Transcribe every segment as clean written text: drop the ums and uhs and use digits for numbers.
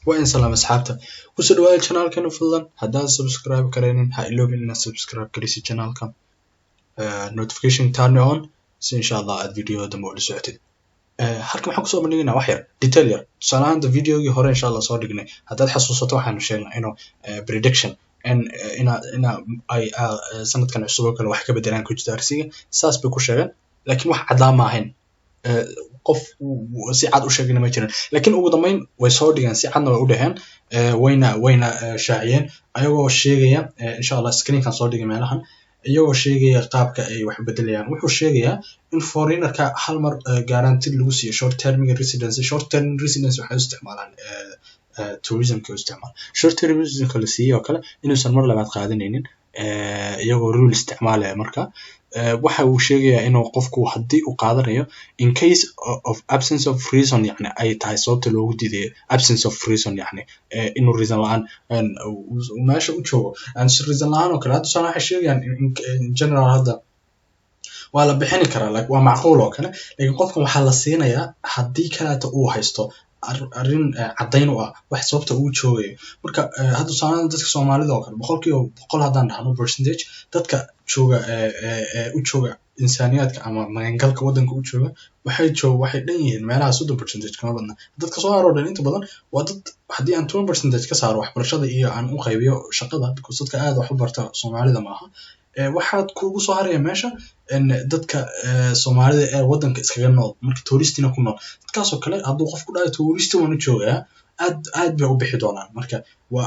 Waa in salaam asxaabta kusoo dhawaada channelkana. Fadlan haddaan subscribe karaynin, ha iloobin inaad subscribe garisid channelka, notification turn on, si insha Allah aad videoda dambe ula socotid. Halkan waxaan kusoo bandhigaynaa wax yar, detail yar. Tusaale ahaan, videogii hore insha Allah soo dhignay, haddaad xasuusato, waxaanu sheegnay inuu prediction in ina ay sanadkan cusub oo kale wax ka bedelaan KUCDARCga. Saas bay ku sheegeen, laakiin wax caddaan ma ahayn, qof si cad u sheegayna ma jirin. Laakiin ugu dambeyn way soo dhigeen, si cadna way u dheheen, wayna shaaciyeen, ayagoo sheegaya insha Allah screenkan soo dhigay meelahan, iyagoo sheegaya qaabka ay wax bedelayaan. Wuxuu sheegayaa in foreignerka hal mar guarantee lagu siiyo short termiga residency. Short term residency waxay u isticmaalaan tourismka u isticmaala. Short term residency la siiyey oo kale inuusan mar labaad qaadanaynin, iyagoo rule isticmaalaya. Marka waxa uu sheegayaa inuu qofku haddii uu qaadanayo, in case of absence of reason, yani ay tahay sababta loogu diidayo absence of reason, yani inuu reason la-aan meesha u joogo, reason la-aan oo kale. Hadda tusaale waxay sheegayaan in general hadda waa la bixini karaa, like waa macquul oo kale, lakin qofkan waxaa la siinayaa haddii kaleeta uu haysto arrin caddayn u ah wax sababta uu joogayo. Marka hadda tusaale dadka Soomaalida oo kale, 100% haddaan dhahno percentage, dadka jooga u jooga insaaniyaadka ama magangalka waddanka u jooga, waxay dhan yihiin meelaha 30% kama badna. Dadka soo haro dhan inta badan waa dad, haddii aan 20% ka saaro waxbarashada iyo aan u qaybiyo shaqada, because dadka aad wax u barta Soomaalida maaha, waxaad kugu soo haraya meesha dadka Soomaalida ee waddanka iskaga nool, marka touristina ku nool. Dadkaasoo kale hadduu qof ku dhahayo tourist waan u joogayaa, aad aad bay u bixi doonaan. Marka waa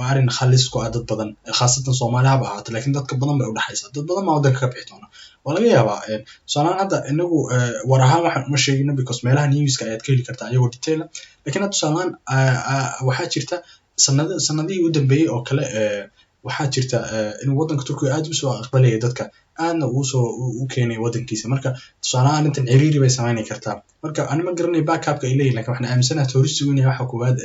arrin khalis ku ah dad badan, khaasatan Soomaali haba ahaato, lakin dadka badan bay udhexaysaa. Dad badan baa waddanka ka bixi doona, waa laga yaabaa. Tusaalahaan hadda inagu war ahaan waxaan uma sheegino, because meelaha newska ayaad ka heli kartaa iyagoo detail ah. Lakin hadda tusaalahaan waxaa jirta sanadihii u dambeeyey oo kale, waxaa jirta inuu waddanka Turkiga aad usoo aqbalaya dadka, aadna uusoo u keenay waddankiisa. Marka tusaalahaan arrintan ciriiri bay sameyni kartaa. Marka ani ma garanay backupka ay leeyihin, lakin waxaan aaminsanahay touristigu inay waxa koowaad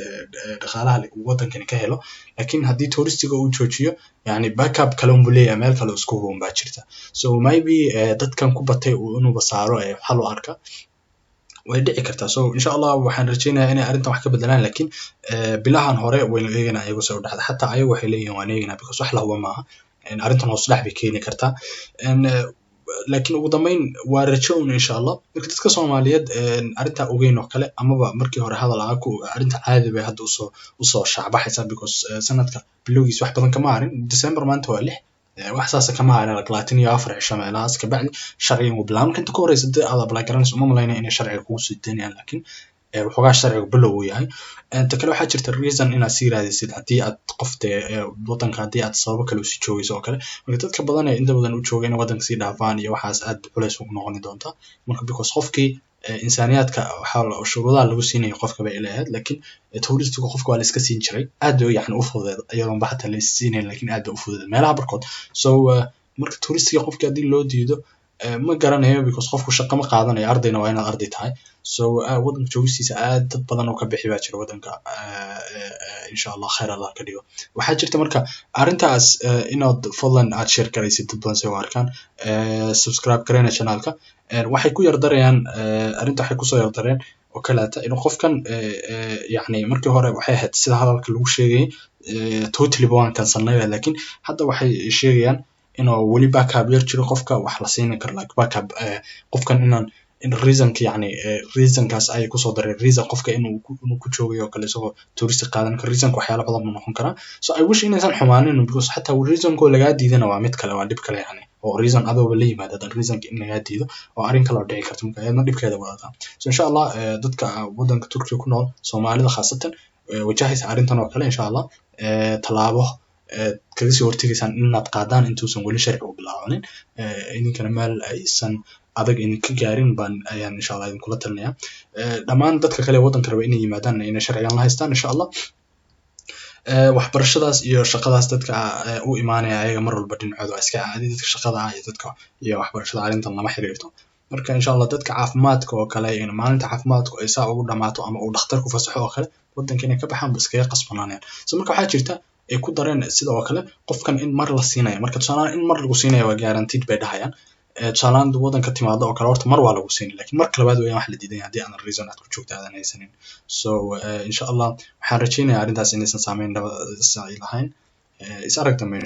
dhaqaalaha uu waddankani ka helo. Lakin haddii touristiga uu joojiyo, yani backup kale unbuu leeyahay, meel kale isku huban baa jirta. So maybe dadkan ku batay inuuba saaro xal u arka, way dhici kartaa. So insha Allah waxaan rajeynayaa inay arrintan wax ka bedelaan, lakin bilahan hore waynu eeganaa iyagu se u dhacda. Xataa ayagu waxay leeyihin waan eeganaa, because wax la huba maaha, arrintan hoos dhex bay keeni kartaa. Lakin ugu dambeyn waa rajo un insha Allah. Marka dadka Soomaaliyeed arrintaa ogeyn oo kale, amaba markii hore hadal ahaa ku arrinta, caadi bay hadda usoo shaacbaxaysaa, because sanadka bilowgiis wax badan kama harin. December maanta waa 6, wax saasa kama harin, like 24 cisho meelahaas kabacdi sharcigan wuu bilaabay. Marka inta ka horeysa dee aad apply garanayso, uma malaynaya inay sharciga kugu sii daynayaan, lakin waxoogaa sharciga bilow uu yahay. Ta kale waxaa jirta reason inaad sii raadisid haddii aad qof dee waddanka haddii aad sababo kale usii joogayso oo kale. Marka dadka badan ee inta badan u jooga inay waddanka sii dhaafaan iyo waxaas aad culays ugu noqoni doonta. Marka because qofkii insaaniyaadka waxaa shuruudaha lagu siinayo qofka bay ilahayd, lakin touristiga qofka waa la iska siin jiray, aad bay yani u fududeed, iyadoon ba xataa la is siinayn, lakin aad bay u fududeed meelaha barkood. So marka touristiga qofki haddii loo diido, ma garanayo, because qofku shaqo ma qaadanayo, ardayna waa inaad arday tahay. So waddanka joogistiisa aad dad badan oo ka bixi baa jira waddanka. Insha Allah khayr Allah ka dhigo. Waxaa jirta marka arrintaas inaad fadlan aad share garaysid, dad badan si u arkaan, subscribe garayna channelka. Waxay ku yar darayaan arrinta, waxay kusoo yar dareen oo kaleeta inuu qofkan yacni markii hore waxay ahayd sida hadalka lagu sheegayay totally ba waan cancelnay, lakin hadda waxay sheegayaan inuu weli backup yar jiro, qofka wax la siini karo, like backup qofkan inaan in reasonka, yani reasonkaas ayay kusoo dareen, reason qofka inuu ku joogayo oo kale isagoo tourist qaadan karo. Reasonka waxyaala badan buu noqon karaa. So I wish inaysan xumaanin, because xataa reasonkoo lagaa diidana waa mid kale, waa dhib kale, yani oo reason adooba la yimaada hadan reasonka in lagaa diido oo arrin kale oo dhici karta. Marka ayadna dhibkeeda wadataa. So insha Allah dadka waddanka Turkiga ku nool, Soomaalida khaasatan, wajahaysa arrintan oo kale, insha Allah tallaabo kaga sii hortegaysaan inaad qaadaan intuusan weli sharcigu bilaabanin, idinkana meel aysan adag idinka gaarin baan ayaan insha Allah idinkula talinaya. Dhammaan dadka kale ee waddanka raba inay yimaadaan inay sharcigan la haystaan insha Allah. Waxbarashadaas iyo shaqadaas dadka u imaanaya, ayaga mar walba dhinacooda waa iska caadi. Dadka shaqada ah iyo dadka iyo waxbarashada arrintan lama xiriirto. Marka insha Allah dadka caafimaadka oo kale, in maalinta caafimaadku ay saa ugu dhamaato ama uu dhakhtarku fasaxo oo kale, waddanka inay ka baxaan ba iskaga qasbanaanayaan. So marka waxaa jirta ay ku dareen sida oo kale qofkan in mar la siinayo. Marka tusaalahaan in mar lagu siinayo waa guaranteed bay dhahayaan. Tusaalahaan waddanka timaado oo kale, horta mar waa lagu siinay, lakin marka labaad weeyaan wax la diidan yahay haddii aadan reason aad ku joogto aadan haysanin. So insha Allah waxaan rajeynayaa arrintaas inaysan saameyn lahayn. Is arag dambe.